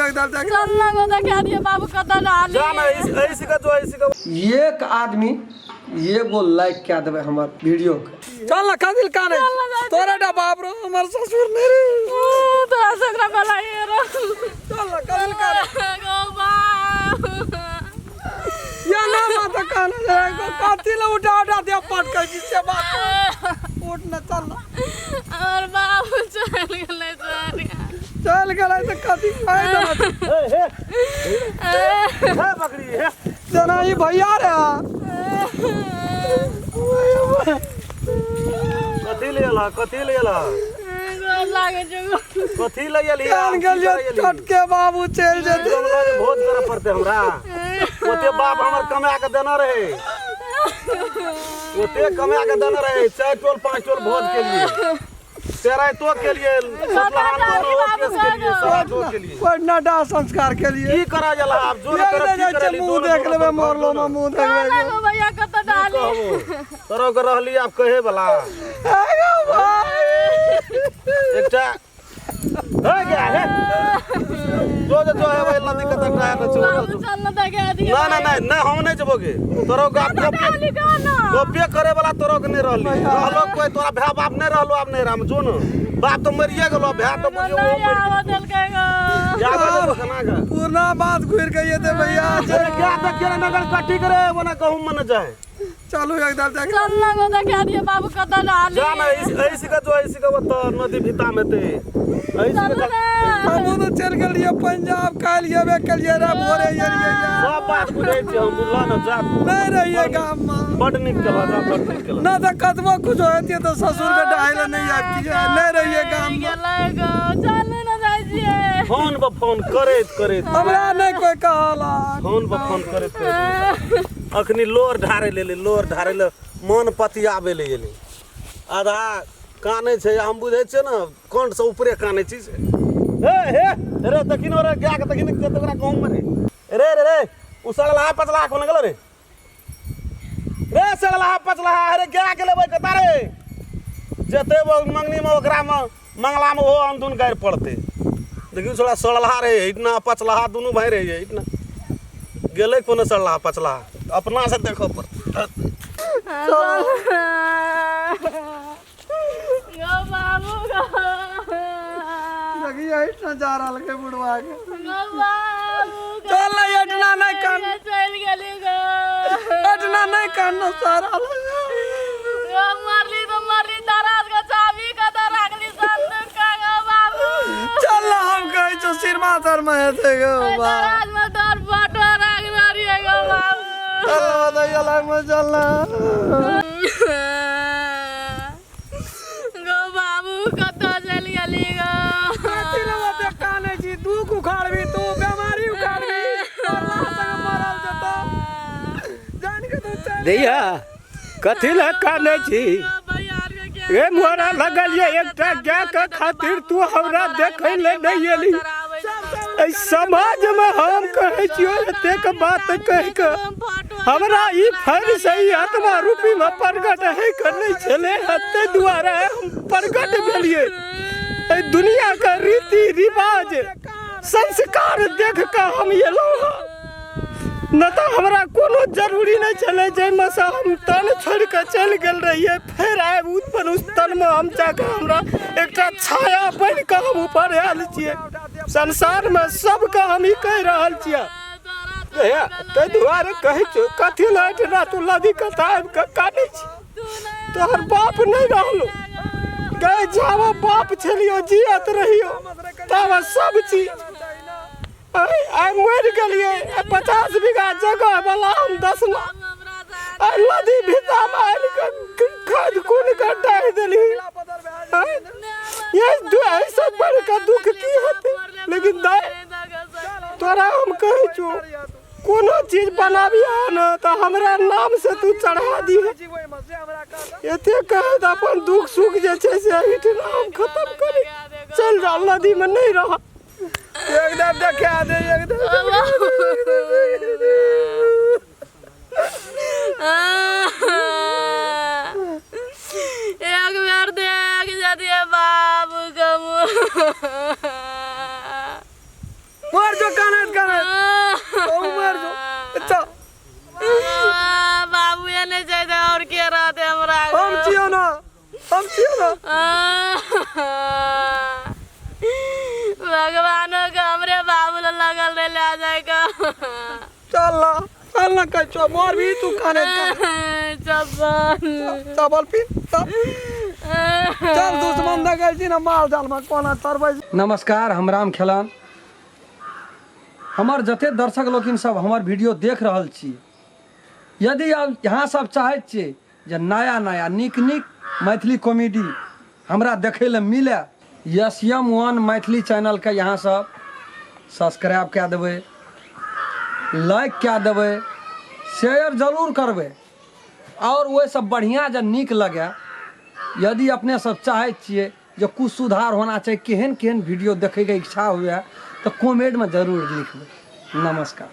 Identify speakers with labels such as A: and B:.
A: एक दल देख।
B: चल ना गो देखा दिए बाबू कतऽ डाली।
C: जा ना ऐसे का जो ऐसे का।
A: एक आदमी एगो लाइक कए देबै हमर वीडियो के। चल ना कदिल काने तोरा डा बाप रो हमर ससुर नहीं रे।
B: तोरा से ओकरा बोलाइए रो।
A: चल ना कदिल काने
B: गो बाप।
A: या ना माता काने रे गो कथी ले उठा उठा दे पट के जी से बात उठ ना चल ना।
B: हमर बाबू चल गेलै चल।
A: चल गेलै तऽ कथी फायदा।
C: हे हे हे बकरी हे।
A: जेना ई भैया रे।
C: कथी ले एलह कथी ले एलह?
B: गोर लागै छौ।
C: कथी ले एलही?
A: जान गेलियो छोटके बाबू चलि जेतै।
C: भोज करऽ पड़तै हमरा। ओते बाप हमर कमा के देने रहे, ओते कमा के देने रहे 4 टोल 5 टोल भोज के लिए, तेराइतो के लिए, सतलहान केस के लिए, सराधो के लिए।
A: कोई ना दाह संस्कार के लिए
C: की करा जाला आब जो
A: एक
C: करे
A: जाइ छै मुंह देख लेबै मरलो में मुंह देखबै।
B: गो भैया कतऽ डाली?
C: तोरो के रहली आब कहे वाला।
A: हे गो भाई
C: एकटा हो गया हे जो जो जो है वही लदी कतक रहा है
B: बाबू चल ना देखा दिए।
C: ना ना ना ना हम नहीं जबोगे। तोरो के आब
B: डाली गो ना।
C: गप्पे करे वाला तोरो के नहीं रहली। रहलो कोई तोरा भाई बाप नहीं रहलो आब नहीं राम जो न बाप तो मरिए गेलो भाई तो बुझियो वो मरि
B: आवा देलकै गो।
C: गेल। या बजे केना के
A: पुरना बात घुरि के एतै भैया।
C: अरे क्या देखिए रे नगर कटी करे ओना गहूम में न जाए।
A: चलू एक दल देख।
B: चल ना गो देखा दिए बाबू कतऽ डाली।
C: जा ना ऐसे का जो ऐसे का वो तो नदी भीता में ते ऐसे का।
A: हमहूँ तऽ चलि गेलियै पंजाब काल्हि एबे केलियै रे भोरे एलियै।
C: सब बात बुझै छियै हम बुझलऽ ने जा
A: नहि रहियै गाम में।
C: बड नीक केलऽ जा बड नीक केलऽ।
A: ना तऽ कतबो कुछ होइतियै तऽ ससुर के डाहि लए नहि आबितियै। नहि रहियै गाम में।
B: गेलै गो चलू ना जाइ छियै।
C: फोन पर फोन करैत करैत
A: हमरा नहि कोइ कहलक।
C: फोन पर फोन करैत करैत अखनी लोर ढारै लेली लोर ढारै ले मन पतियाबै ले एली। आधा कानै छै हम बुझै छियै ने कंठ से ऊपरे कानै छी से। हे हे रे देखिन रे गाय के देखिन कते ओकरा गहूम में रे रे रे रे उ सड़लहा पचलहा कोन गेलो रे रे सड़लहा पचलहा अरे गाय के लेबै कता रे जेतै मंगनी में ओकरा में मंगला में ओहो अंधुन गारि पड़तै। देखियौ छोड़ा सड़लहा रे इतना पचलहा दुनू भाई रहे इतना गेलै कोनो सड़लहा पचलहा अपना से देखऽ पड़तै।
B: गो बाबू गो।
A: देखिए एहिठाम जा रहल के बुढ़वा के।
B: गो बाबू गो।
A: चल ना एहिठिना नहि कान।
B: चलि गेली गो।
A: एहिठिना नहि कान सारा।
B: गो मरली तो मरली दराज के चाबी कतऽ राखली संदूक का गो बाबू।
A: चल ना हम कहै छौ सिरमा तर में हेतै गो बा।
B: दराज में तोर फोटो राखने रहियै गो बाबू।
A: चल ना बताइए लाग में चल ना।
B: गो बाबू कतऽ चलि गेली गो?
A: कथी ले ओते कानै छी? दुख उखाड़बी तू बेमारी उखाड़बी मरला संग मरल जेतौ जान के तू चलि।
D: दैया कथी लए कानै छी? ए मोरा लगलियै एकटा गाय के खातिर तू हमरा देखै ले नहि एली। एहि समाज में हम कहै छियौ एतेक बात कहि के हमरा ई फर से ई आत्मा रूपी में प्रकट है के नहि छलै हँ, ताहि दुआरे हम प्रकट भेलियै। एहि दुनिया के रीति रिवाज संस्कार देख के हम एलहुँ हँ, न तऽ हमरा कोनो जरूरी नहि छलै जाहिमे से हम तन छोड़ि कऽ चलि गेल रहियै। फेर आबि उत्पन्न उस तनमे हम जाकऽ हमरा एकटा छाया बनि कऽ हम ऊपर आयल छियै। संसारमे सबके हम ई कहि रहल छियै ताहि दुआरे कहै छियौ कथी लए एहिठिना तू लदी कतऽ आबि कऽ कानै छी? तोहर बाप नहि रहलो गै, जाबऽ बाप छलियौ जियत रहियौ ताबऽ सब चीज। आइ मरि गेलियै 50 बीघा जगह वाला हम 10 लाख आइ नदी भितामे आनि कऽ खाद कोन कऽ डाहि देली। ये एहिसँ बढ़िकऽ दुःख की हेतै? लेकिन दाइ तोरा हम कहै छौ कोनो चीज बनाबिह ने तऽ हमरा नामसँ तू चढ़ा दिह। एते कहैत अपन दुःख सुख जे छै से एहिठिना हम खतम करी चलि जाउ नदीमे नहि रह।
A: एकदम देखा दे एकदम।
B: एक बेर देख जदिए बाबू के मुँह।
A: मर जो। ना।
B: भगवानो के हमरे बाबू ला लगल रहे ले जाए का।
A: चल ना, चल ना कचो मोर भी तू खाने
B: चप्पल
A: चबल पी चल। चल दुश्मन देखै छी ना माल जाल में कोना चरबै। नमस्कार, हम राम खेलन। हमर जते दर्शक लोकिन सब हमर वीडियो देख रहल छी, यदि अब यहाँ सब चाहैत छियै जे नया नया नीक नीक मैथिली कॉमेडी हमरा देखै लए मिले, एस एम वन मैथिली चैनलके यहाँ सब सब्सक्राइब कए देबै, लाइक कए देबै, शेयर जरूर करबै। और ओहिसँ बढ़िआँ जे नीक लगे, यदि अपने सब चाहैत छियै जे कुछ सुधार होना चाही, केहन केहन वीडियो देखैके इच्छा हुए, तऽ कमेंटमे जरूर लिखबै। नमस्कार।